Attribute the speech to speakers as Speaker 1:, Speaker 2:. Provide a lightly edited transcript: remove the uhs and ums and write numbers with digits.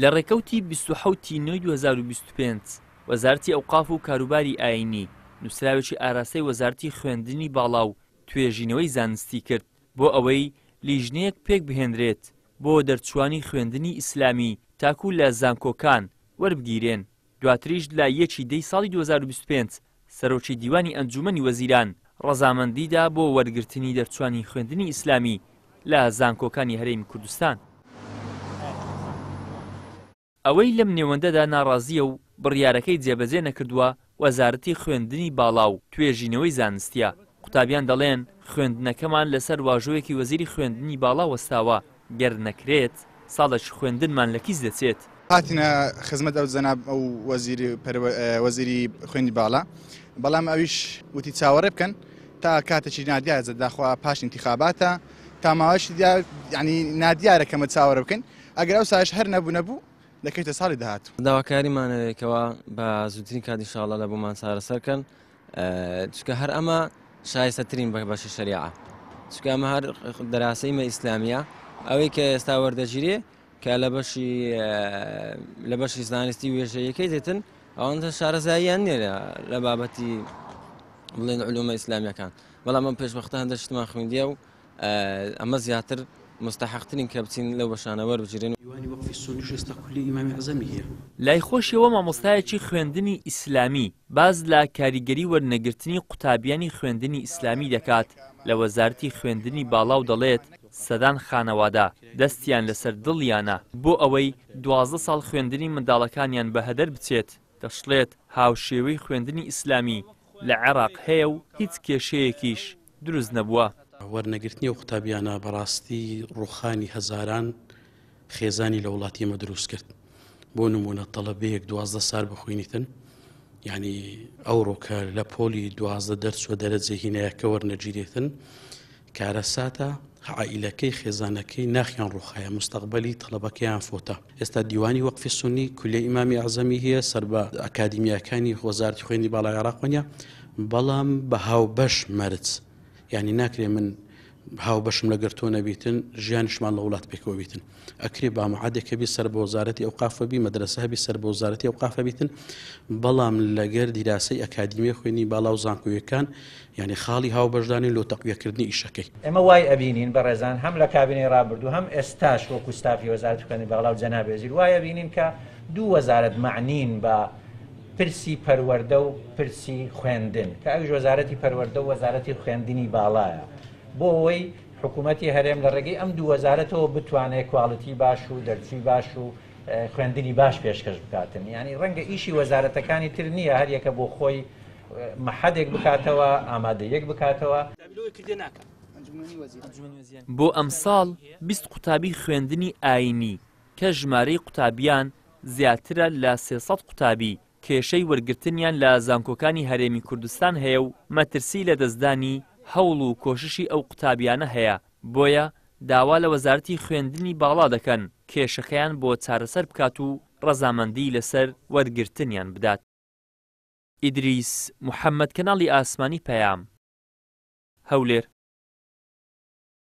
Speaker 1: لە ڕێکەوتی 27 ی نۆی 2025، وەزارەتی ئەوقاف و کاروباری ئایینی نووسراوێکی ئاراستەی وەزارەتی خوێندنی باڵا و توێژینەوەی زانستی کرد بۆ ئەوەی لیژنەیەک پێکبهێنرێت بۆ دەرچووانی خوێندنی ئیسلامی تاکو لە زانکۆکان وەربگیرێن، دواتریش لە یەکی دەی ساڵی 2025 سەرۆکی دیوانی ئەنجوومەنی وەزیران ڕەزامەندی دا بۆ وەرگرتنی دەرچووانی خوێندنی ئیسلامی لە زانکۆکانی هەرێمی کوردستان. ئەوەی لەم نێوەندەدا ناڕازییە و بڕیارەکەی جێبەجێ نەکردووە وەزارەتی خوێندنی باڵا و توێژینەوەی زانستییە، قوتابیان دەڵێن خوێندنەکەمان لەسەر واژۆیەکی وەزیری خوێندنی باڵا وەستاوە، گەر نەکرێت ساڵێکی خوێندنمان لە کیس دەچێت.
Speaker 2: هاتینە خزمەت ئەو جەناب ئەو وەزیری وەزیری خوێندی باڵا، بەڵام ئەویش وتی چاوەڕێ بکەن تا کاتێکی نادیار داخوا پاش ئینتیخاباتە تا ماوەیەکی دیار یعنی نادیارە کەمە چاوەڕێ بکەین. ئەگەر ئەوسایش هەر نەبوو نەبوو دەکەویتە ساڵی داهاتوو.
Speaker 3: داواکاریمان هەیە کەوا بە زووترین کات ان شاء اللە لە بۆمان چارەسەر کەن چونکە هەر ئەمە شایستەترین بە بەشی شەریعە چونکە ئەمە هەر دەراسەی مە ئیسلامیە ئەوەی کە ئێستا وەردەگیرێ کە لە بەشی لە بەشی زانستی وێژەیەکەی دێتن ئەوەندە شارەزاییان نییە لە بابەتی بڵێن علومە ئیسلامیەکان بەڵام ئەم پێشبەختە هەندە شتمان خوێندیە و ئەمە زیاتر موستەحەقترین کە بچین لەو بەشانە وەربگیرێن.
Speaker 4: دیوانی وەقفی سوننیش ئێستا کولیەی ئیمامی ئەعزەمی هەیە.
Speaker 1: لای خۆشیەوە مامۆستایەکی خوێندنی ئیسلامی باس لە کاریگەری وەرنەگرتنی قوتابیانی خوێندنی ئیسلامی دەکات لە وەزارەتی خوێندنی باڵا و دەڵێت سەدان خانەوادە دەستیان لەسەر دڵیانە بۆ ئەوەی 12 ساڵ خوێندنی منداڵەکانیان بەهەدەر بچێت، دەشڵێت هاوشێوەی خوێندنی ئیسلامی لە عێراق هەیە و هیچ کێشەیەکیش دروست نەبووە.
Speaker 4: وەرنەگرتنی ئەو قوتابیانە بەڕاستی ڕووخانی هەزاران خێزانی لە وڵاتی ئێمە دروست کرد. بۆ نمونە تەڵەبەیەک 12 سال بخوێنیتن یعنی ئەوڕۆ کە لە پۆلی 12 دەرچوە دەرەجە هینایەکە وەرنەگیرێتن کارەساتە عائیلەکەی خێزانەکەی ناخیان ڕوخایە مستەقبەلی تەڵەبەکەیان فۆتا ئێستا دیوانی وەقفی سونی کولیەی ئیمامی ئەعزەمی هەیە سەر بە ئەکادیمیاکانی وەزارەتی خوێندنی باڵای عێراق وەنیە بەڵام بە هاوبەش مەرج یعنی ناکرێ من هاوبەشم لەگەر تۆ نەبیتن ژیانیشمان لە وڵات پێکەوە بیتن ئەکرێ با معەدێک هەبی سەر بە وەزارەتی ئەوقافە بی مەدرەسە هەبی سەر بە وەزارەتی ئەوقافە بیتن بەڵام لەگەر دیراسەی ئەکادیمی خوێنی باڵا و زانکۆیەکان یعنی خاڵی هاوبەشدانین لۆ تەقویەکردنی ئیشەکەی.
Speaker 5: ئێمە وای ئەبینین بەڕێزان هەم لە کابینەی ڕابردوو هەم ئێستاش وەکو ستافی وەزارەتی خوێندنی باڵا و جەنابی وەزیر وای ئەبینین کە دوو وەزارەت مەعنین بە پرسی پەروەردە و پرسی خوێندن کە ئەویش وەزارەتی پەروەردە و وەزارەتی خوێندنی باڵایە بۆ ئەوەی حکوومەتی هەرێم لە ڕێگەی ئەم دوو وەزارەتەوە بتوانێت کواڵیتی باش و دەرچووی باش و خوێندنی باش پێشکەش بکاتن یانی ڕەنگە ئیشی وەزارەتەکانی تر نییە هەریەکە بۆ خۆی مەحەدێک بکاتەوە ئامادەیەک بکاتەوە.
Speaker 1: بۆ ئەمساڵ 20 قوتابی خوێندنی ئایینی کە ژمارەی قوتابیان زیاترە لە 300 قوتابی کێشەی وەرگرتنیان لە زانکۆکانی هەرێمی کوردستان هەیە و مەترسی لەدەستدانی هەوڵ و کۆششی ئەو قوتابیانە هەیە، بۆیە داوا لە وەزارەتی خوێندنی باڵا دەکەن کێشەکەیان بۆ چارەسەر بکات و ڕەزامەندی لەسەر وەرگرتنیان بدات. ئیدریس محەمەد کەناڵی ئاسمانی پەیام، هەولێر.